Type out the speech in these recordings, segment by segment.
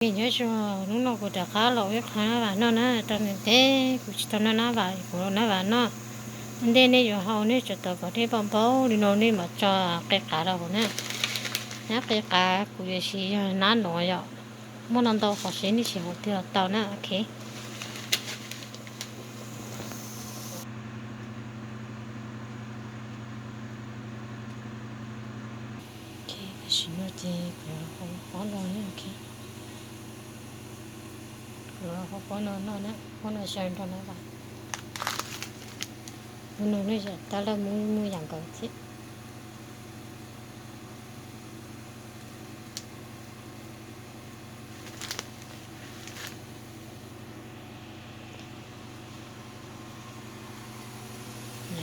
Nyob zoo, hnub no kuv rov qab los ua ib qho nab vam noj na, tau ntev ntev kuv tsis tau noj nab vam, kuv los nab vam noj. Ua ntej nej yuav haus nej tsum tau kom dej npau npau li no nej mam tso qe qav rau hauv na. Nab qe qav kuv yuav siv yog nab no yom, muaj no ntau qhov siv nej siv qhov twg los tau na, ok. Tam sim no ces kuv yuav haus pob no na, ok. Kuv yuav haus pob no noj na, pob no xyaw nrog nab vam. Hnub no nej yam tab laj muab muaj yam nkaus thiab.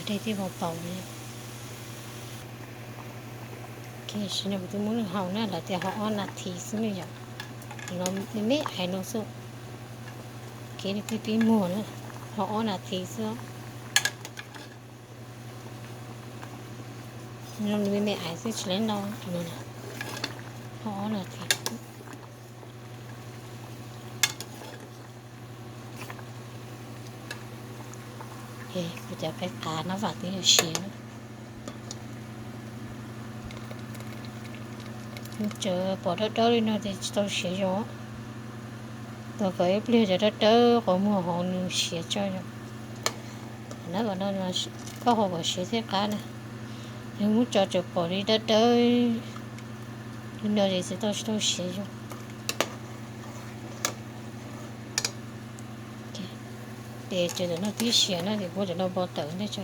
Dej twb npau npau li. Tam sim no kuv twb muab nws haus na, lawv tias haus ob nas this xwb ne yom. Nws me me ais no xwb. Kev nws pib pib muag na, haus ob nas this xwb. Nws me me ais xwb tsis lab ntau, haus ob nas this. Kuv cov qe qav nab vam twb yuav siav na. Nws tseem pom dawb dawb li no ces tsis tau siav zoo. Tos kom ib pliag cov dawb dawb qhov muag hauv nws siav tso yom. Nab vam no koj haus kom siav thiaj qab na. Yog muab tso tseem pom li dawb dawb li no ces tsis tau, tsis tau siav zoo. Ces cov no twb siav na ces kuv cov no npau tawm ntej tso.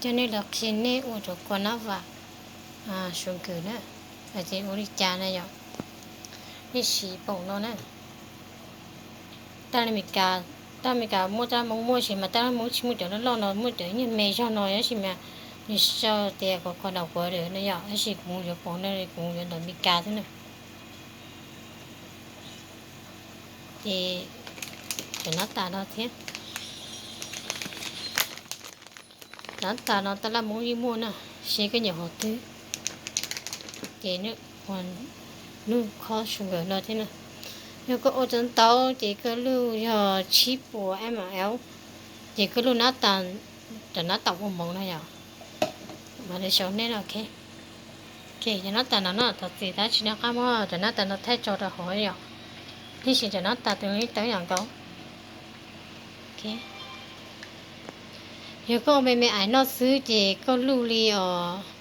Coj nej los qhia nej ua cov kua nab vam sub kws na, ces ua li cas na yom. Nej siv paum no na. Taj Amelikas, taj Amelikas muaj, taj Hmoob muaj sis mas taj Hmoob tsis muaj cov loj loj no, muaj cov nyuag me zog no tab sis mas nws sau tias kua, kua daus kuav lawm no yom, tab sis kuv yuav paum no kuv yuav ntawm Amelikas xwb na. Ces cov nab tas no thiab. Nab tas no taj laj Hmoob yeej muaj na, seb koj nyiam qhov twg. Ces luj khob sub kws no thiab na. Yog koj ua cov ntau ces koj luj yog tsib puas ml, ces koj luj nab tas, cov nab tas ua hmoov no yom. Mam li sau nej no, ok. Cov nab tas no no thov txim tab sis neb qab muab cov nab tas no thaij tso rau hauv yom. Tab sis cov nab tas tus li tawv yam nkaus. Yog koj ua me me ais noj xwb ces koj luj li os.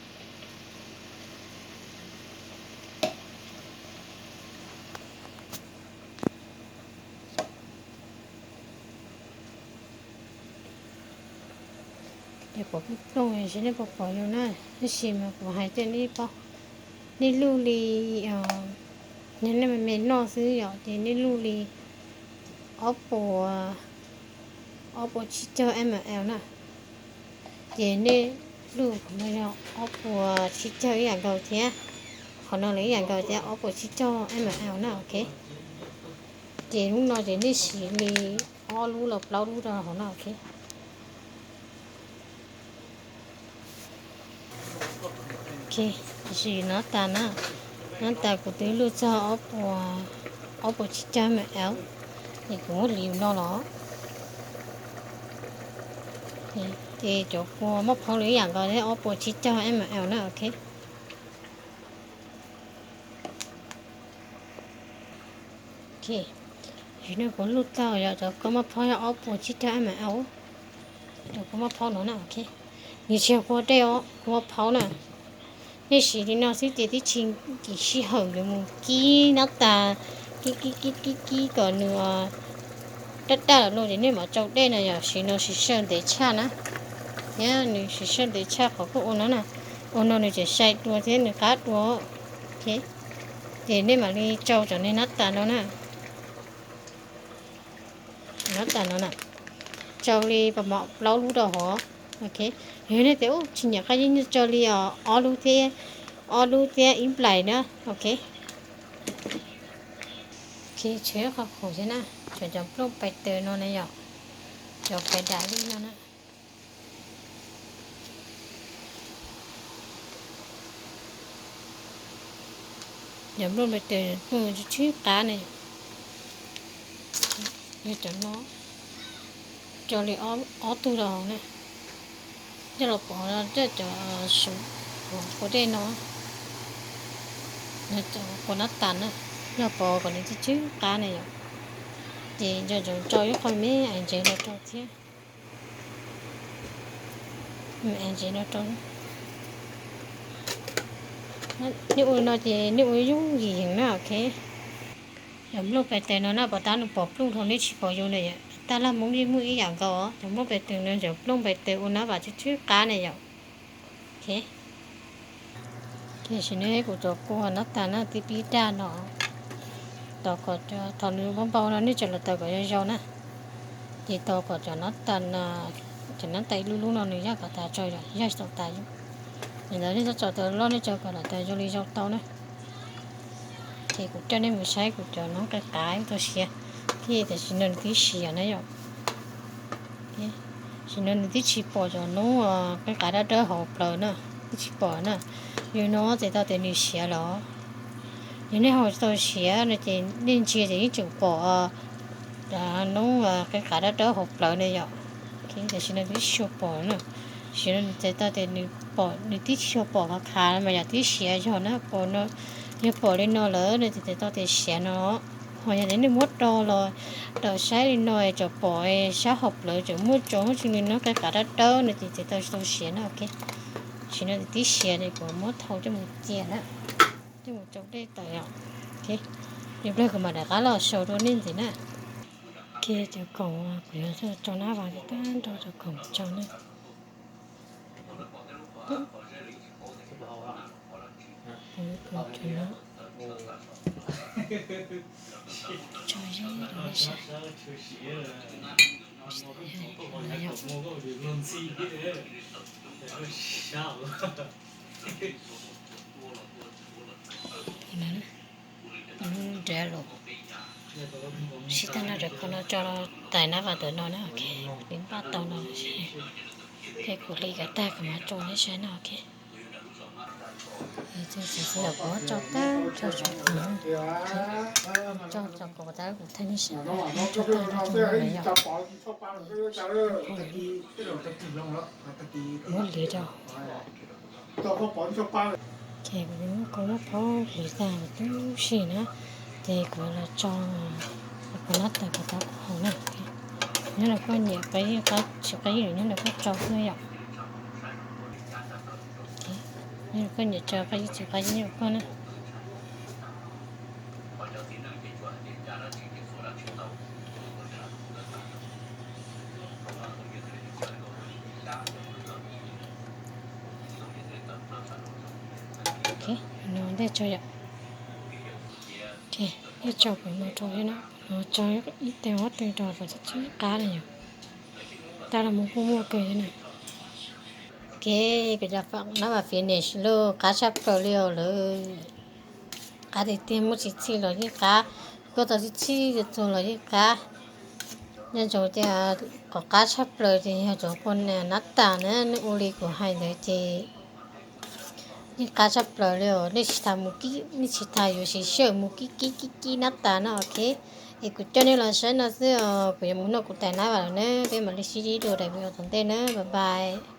Ces kuv plooj plooj seb nej puas pom zoo na, tab sis mas kuv hais tias nej luj li, yog nej me me noj xwb yom ces nej luj li ob puas, ob puas tsib caug ml na. Ces nej luj qhov no yog ob puas tsib caug ib yam nkaus thiab, qhov no los ib yam nkaus thiab ob puas tsib caug ml na, ok. Ces hnub no ces nej siv li ob lub los plaub lub rau hauv no, ok. Ok, tiam sis nab tas na, nab tas kuv twb luj txog ob puas tsib caug ml, ces kuv muab hliv no los. Ces cov kua maj phaub los ib yam nkaus thiab, ob puas tsib caug ml na, ok. Ok, yog nej kuv luj tau yog cov kua maj phaub yog ob puas tsib caug ml, cov kua maj phaub no na, ok. Nws tsis yog kua dej os, kua maj phaub na. Nej siv li no xwb ces tib tsis, kis sij hawm yuav mus kib nab tas, kib kib kib kib kib kom nws daj daj lawm lauj ces nej mam tsau dej no yom, siv no siv sawj ntev tshaj na. Thiab nws siv sawj ntev tshaj qhov koj ua no na, ua no nws tseem sai dua thiab nws qab dua. Ok, ces nej mam li tsau cov niag nab tas no na. Nab tas no na, tsau li pab mom plaub lub rau hauv. Ok, yog nej tias ub tsis nyiam qab yeej tsau li ob lub thiab, ob lub thiab ib nplais na. Ok, ok, tshem qhov qus thiab na, tshem cov nplooj pais taws no na yom, cov pais dam li no na. Cov nplooj npe tes plooj tsw tsw qab ne, yog cov no, cov li ob tug los na, yog los pov cov saum quav dej no, cov quav nab tas na, yog pov kom nws tsw tsw qab ne yom, ces nco ntsoov tso ib qho me ntsev no rau thiab. Ntsev no rau. Nej ua no ces nej ua yooj yim heev na, ok. Cov nplooj npe tes no na, puas tab nws pom plooj dhau nej tsis pom yus na yom. Tab laj Hmoob yeej muaj ib yam nkaus, cov nplooj npe tes no cov nplooj npe tes ua nab vam tsw tsw qab ne yom. Tam sim no kuv cov quav nab tas na, twb pib daj no, tos kom thaum nws npau npau no nej tso los taws kom yau yau na. Ces tos kom cov nab tas, cov nab tas ib lub lub no nws yaj kom tas tso yom, yaj tsis tau tas yom. Yog ntawd nej tso taws loj nej tso kom los taws zoo li zoo tau na. Ces kuv coj nej mus saib kuv cov noob qe qav tau siav, thiab tam sim no nws twb siav na yom. Tam sim no nws twb tsis pom cov noob qe qav dawb dawb hauv plawv na, twb tsis pom na. Yog no txhais tau tias nws siav lawm. Yog nej haus tsis tau siav no ces nej ntsia ces yeej tseem pom noob qe qav dawb dawb hauv plawv na yom. Tam sim no twb tsis tshua pom na. Tam sim no nws txhais tau tias nws pom, nws twb tsis tshua pom qhov qhav mas yog twb siav yog na, pom no, yog pom li no lawm no ces txhais tau tias siav no. Ho yog tias nej muab do los rau saib li no tseem pom sab hauv plawv tseem muaj tsoom tseem li noob qe qav dawb dawb no ces txhais tau tsis tau siav na, ok. Tam sim no twb siav ces kuv muab thau coj mus cia na, coj mus tsau dej tawm yom. Yog plag kuv mam rov qab los sau rau nej ntxiv na. Ok, cov khoom kuv yuav tsau nab vas tag nrho cov khoom tsau na. Nrhiav los sib tag no rau qhov no tso tais nab vas ntawm no na, ok, li npaj tau no, ok, kuv hliv kom tag kuv mam tso nej saib no, ok. Kuv tso tag nrho tso, tso tso kuv tab kuv thaij nej saib, tso tag nrho tso no yom. Muab hliv rau. Ces kuv muab kua muab phaub hliv tag tib si na, ces kuv los tso, kuv nab tas kuv tau haus na. Nyob rau koj nyiam qab yeej qab tsis qab yeej nyob rau koj tso xwb yom. Nyob rau koj nyiam tso qab yeej tsis qab yeej nyob rau koj na. No ntej tso yom. Ntej tso kuv no rau thiab na, no tso ib teg ob teg rau kom tsw tsw qab na yom. Tab los mus kuj muaj kawg thiab na. Ok, kuv cov nab vas finish lawm, qab tshaj plaws li os lawm. Qab tiag tiag, muaj tsis txhij los yeej qab, koj tau txhij txhij txog los yeej qab. Nco ntsoov tias qhov qab tshaj plaws ces yog cov kua nab tas na, nej ua li kuv hais ntawd ces yeej qab tshaj plaws li os. Nej tsis tas mus kib, nej tsis tas yuav siv sij hawm mus kib kib kib kib nab tas no, ok. Es kuv coj nej los saib no xwb os, kuv yuav mus noj kuv tais nab vas lawm na, peb mam li sib ntsib dua daim video tom ntej na, bye bye.